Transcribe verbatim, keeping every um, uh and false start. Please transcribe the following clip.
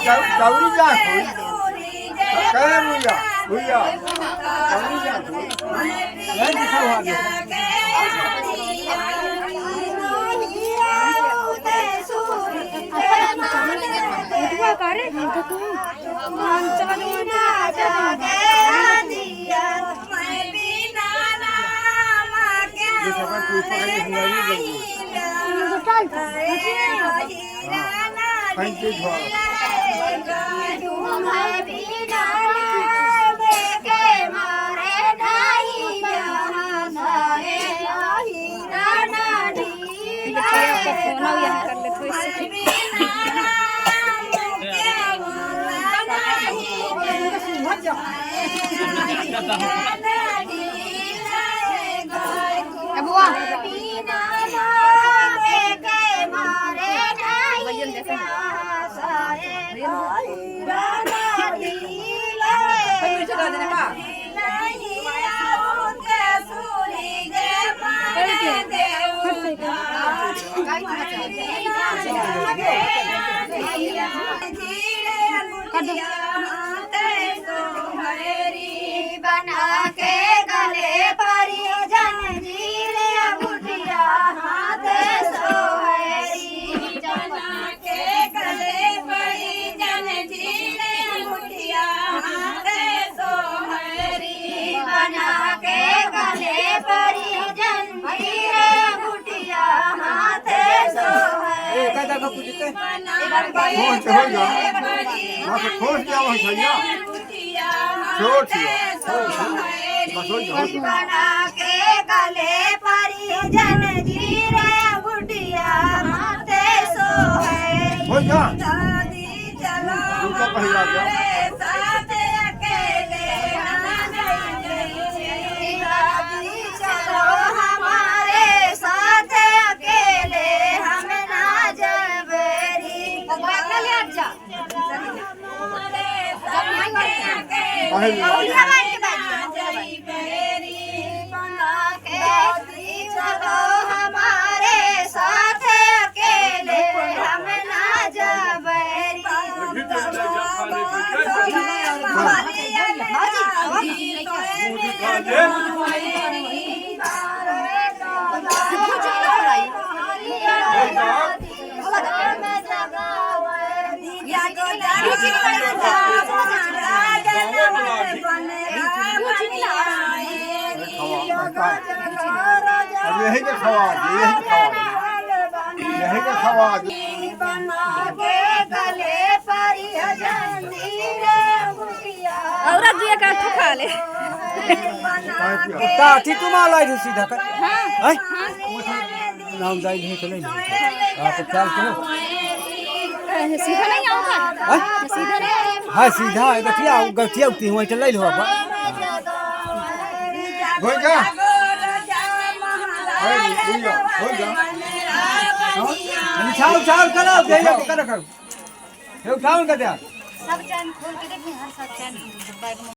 चौ-, चौरी जा कोई। कहे भैया, भैया, चौरी जा कोई। नहीं दिखा हुआ आगे। ए, का देखो पूछते? खोस हो जा। वहाँ से खोस जाओ, भैया। छोड़ दिया। बस हो जा, हो जा। हो जा। दूसरा पहिया आ गया। काहे ले? अब यही के खवा दे, यही के खवा दे, यही के खवा दे। औरत जी एक आध खा ले। काठी तुम आ लाई सीधा कर। हाँ। हैं? नाम जाई नहीं तो नहीं। आप ख्याल करो। अ, सीधा नहीं आऊँगा। हैं? सीधा नहीं आऊँगा। हाँ, सीधा है, गठिया, गठिया उठती हुआ, चल ले लो आप। हो जा। अरे, हो जा, हो जा। हाँ? उठाओ, उठाओ, चलो, दे दो, करो, करो। ये उठाओ उनका ध्यान। सब चैन खोल के देखिए, हर सब चैन।